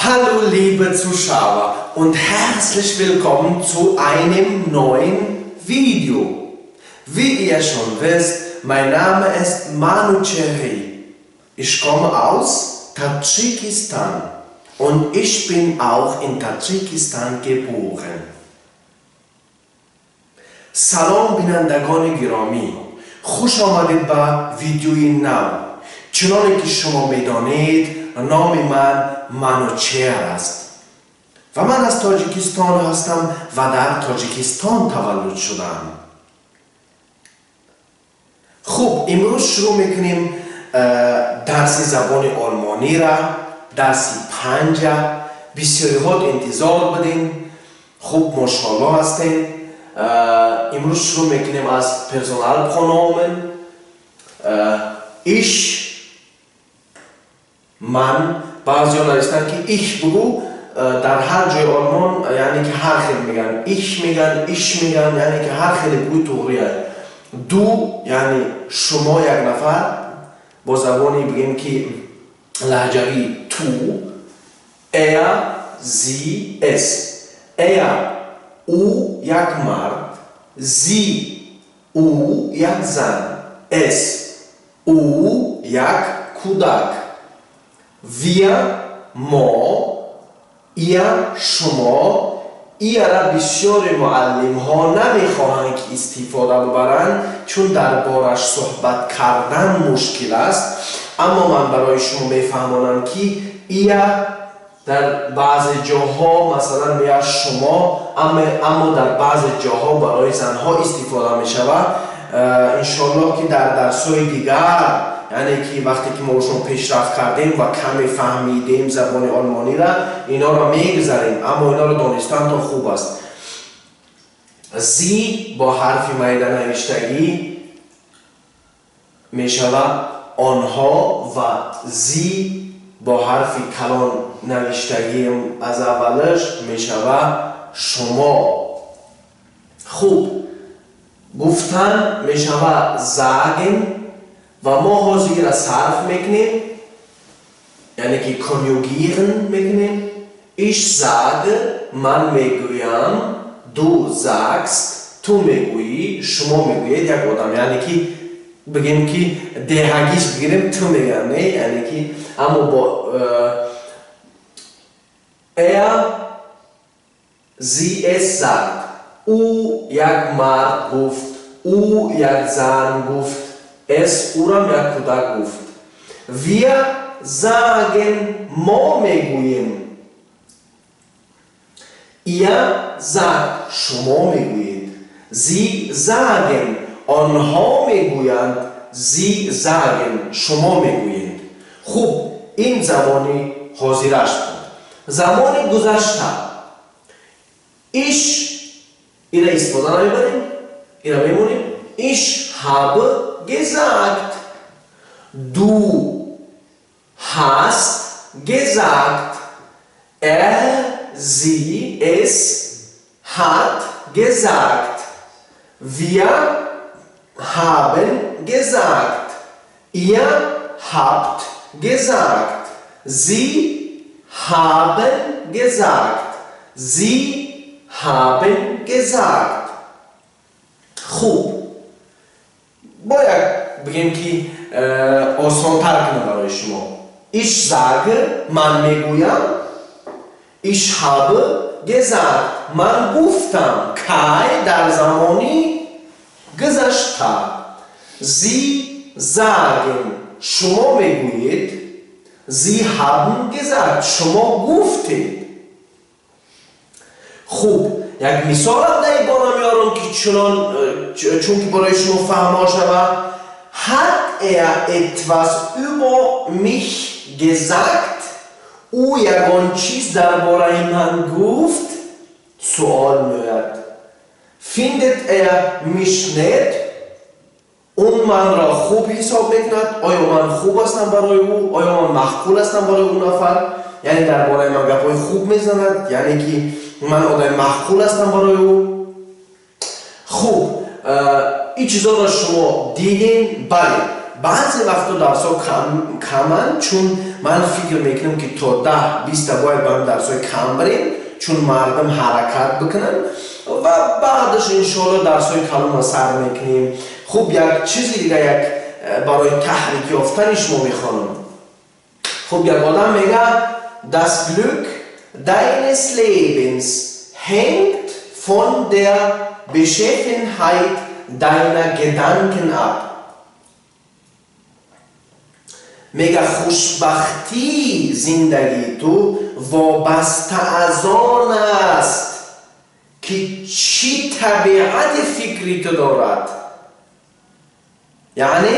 Hallo, liebe Zuschauer, und herzlich willkommen zu einem neuen Video. Wie ihr schon wisst, mein Name ist Manucheri. Ich komme aus Tadschikistan und ich bin auch in Tadschikistan geboren. Салом, бинандагони гиромӣ, хуш омадед ба видеои нав. Чуноне ки шумо медонед, номи ман Манучер аст ва ман аз Тоҷикистон ҳастам ва дар Тоҷикистон таваллуд шудам. Хуб, имрӯз шурӯъ мекунем дарси забони олмонира, дарси панҷа. Бисёриҳот интизор будем. Хуб, мошоалло ҳастем. Имрӯз шурӯъ мекунем аз Personalpronomen. Ich, ман. Баъзеҳо навистанд, ки ich бугӯ. Дар ҳар ҷои Олмон, яъне ки ҳар хел мегӯянд, ich мегӯянд, иш мегӯянд, яъне ки ҳар хеле бугӯи, туғрия. Du, яъне шумо, як нафар, бо забони бигем ки лаҳҷавӣ ту. Er, sie, es. Er, ӯ, як мард, sie, ӯ, як зан, es, ӯ, як кӯдак. Wir, мо, ihr, шумо. Ihr ра бисёри муаллимҳо намехоҳанд, ки истифода бубаранд, чун дар бораш суҳбат кардан мушкил аст. Аммо ман барои шумо мефаҳмонам, ки ihr дар баъзе ҷоҳо, масалан, меяд шумо, аммо дар баъзе ҷоҳо барои занҳо истифода мешавад. Иншоаллоҳ, ки дар дарсҳои дигар, яъне ки вақте ки мо шумо пешрафт кардем ва каме фаҳмидем забони олмонира, инҳоро мегузарем, аммо инҳоро донистан то хуб аст. Sie бо ҳарфи майда навиштагӣ мешавад онҳо ва Sie бо ҳарфи калон навиштагӣ аз аввалаш мешавад шумо. Хуб, гуфтан мешавад sagen ва мо ҳозира сарф мекунем, яъне ки konjugieren мекунем. Ich sage, ман мегӯям, du sagst, ту мегӯӣ, шумо мегӯед, як одам, яъне ки бигем ки деҳагиш бигирем, ту мегӯям, не, яъне ки аммо бо er, sie, es sagt. Ӯ, як мард, гуфт, ӯ, як зан, гуфт, es, ӯрам як кӯдак гуфт. Wir sagen, мо мегӯем, ihr sagt, шумо мегӯед, sie sagen, онҳо мегӯянд, Sie sagen, шумо мегӯед. Хуб, ин замони ҳозираш буд. Замони гузашта. Ich, ира истифода намебарем, ира мемонем. Ich habe gesagt, du hast gesagt, er, sie, es hat gesagt, wir haben gesagt, ihr habt gesagt, sie haben gesagt, sie haben gesagt. Хуб, бояд бигем ки осонтар кунам барои шумо. Ich sage, ман мегӯям, ich habe gesagt, ман гуфтам. Кай? Дар замони гузашта. Sie sagen, шумо мегӯед, Sie haben gesagt, шумо гуфтед. Хуб, як мисолам дар ин бора меорам, ки чунон чунки барои шумо фаҳмо шавад. Hat er etwas über mich gesagt? Ӯ ягон чиз дар бораи ман гуфт? Суол меояд. Findet er mich nett? Ӯ манро хуб ҳисоб мекунад? Оё ман хуб ҳастам барои ӯ? Оё ман маъқул ҳастам барои ӯ нафар? Яъне дар бораи ман гапҳои хуб мезанад, яъне ки ман одами маъқул ҳастам барои ӯ. Хуб, ин чизоро шумо дидем, бале. Баъзе вақтҳо дарсҳо каманд, чун ман фикр мекунам, ки то 10-20 бояд ба ҳам дарсҳои кам бирем, чун мардум ҳаракат бикунанд, ва баъдаш иншоалло дарсҳои калонро сар мекунем. Хуб, як чизи дига, як барои таҳрик ёфтани шумо мехонам. Хуб, як одам мега: "Das Glück deines Lebens hängt von der Beschaffenheit deiner Gedanken ab." Мега, хушбахтии зиндагии ту вобаста аз он аст, ки чӣ табиати фикри ту дорад, яъне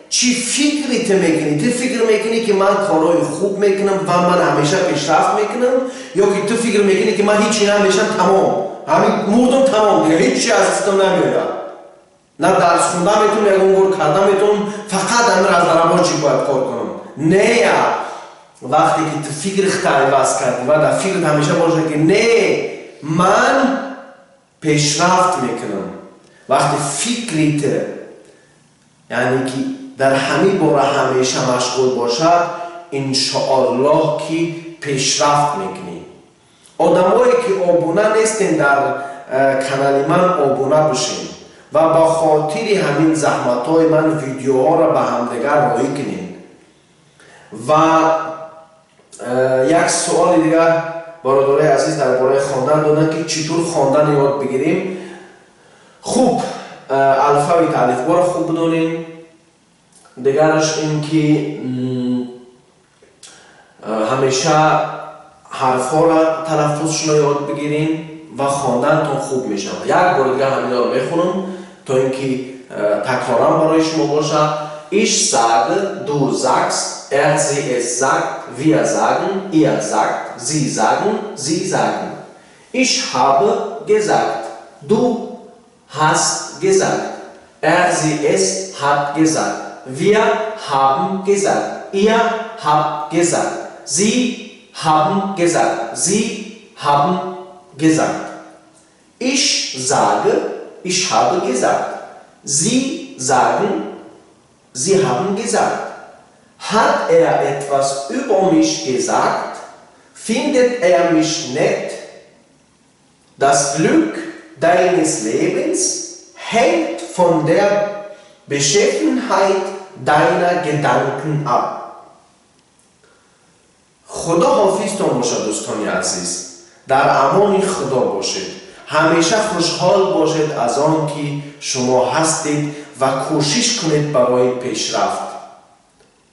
чӣ фикри ту мекунӣ. Ту фикр мекунӣ, ки ман корҳои хуб мекунам ва ман ҳамеша пешрафт мекунам, ё ки ту фикр мекунӣ, ки ман ҳичи намешам, тамом, ҳамин мурдум, тамом, дига ҳичи аз дастам намеояд, на дарс хунда метавонам, ягон кор карда метавонам, фақат ҳамин разнорабочий бояд кор кунам? Не, вақте ки ту фикри худта иваз кардӣ ва дар фикрат ҳамеша боша, ки не, ман пешрафт мекунам, вақте фикри ту, яъне ки дар ҳамин бора ҳамеша машғул бошад, иншоаллоҳ, ки пешрафт мекунӣ. Одамое ки обуна нестен дар канали ман, обуна бошед ва ба хотири ҳамин заҳматҳои ман видеоҳоро ба ҳамдигар роҳӣ кунед. Ва як суоли дигар бародарои азиз дар бораи хондан доданд, ки чӣ тур хондан ёд бигирем. Хуб, алфавит, алифборо хуб бидонем. Дигараш ин ки ҳамеша ҳарфҳоро талаффузшонро ёд бигирем ва хондантон хуб мешавад. Як бори дигар ҳаминҳоро мехонам, то ин ки такроран барои шумо бошад. Ich sage, du sagst, er, sie, es sagt, wir sagen, ihr sagt, sie sagen, sie sagen. Ich habe gesagt, du hast gesagt, er, sie, es hat gesagt, wir haben gesagt, ihr habt gesagt, sie haben gesagt, sie haben gesagt. Ich sage, ich habe gesagt, sie sagen, sie haben gesagt. Hat er etwas über mich gesagt? Findet er mich nett? Das Glück deines Lebens hängt von der Beschaffenheit deiner Gedanken ab. Худо ҳофизтон бошад, дӯстони азиз, дар амони Худо бошед, ҳамеша хушҳол бошед аз он ки шумо ҳастед ва кӯшиш кунед барои пешрафт.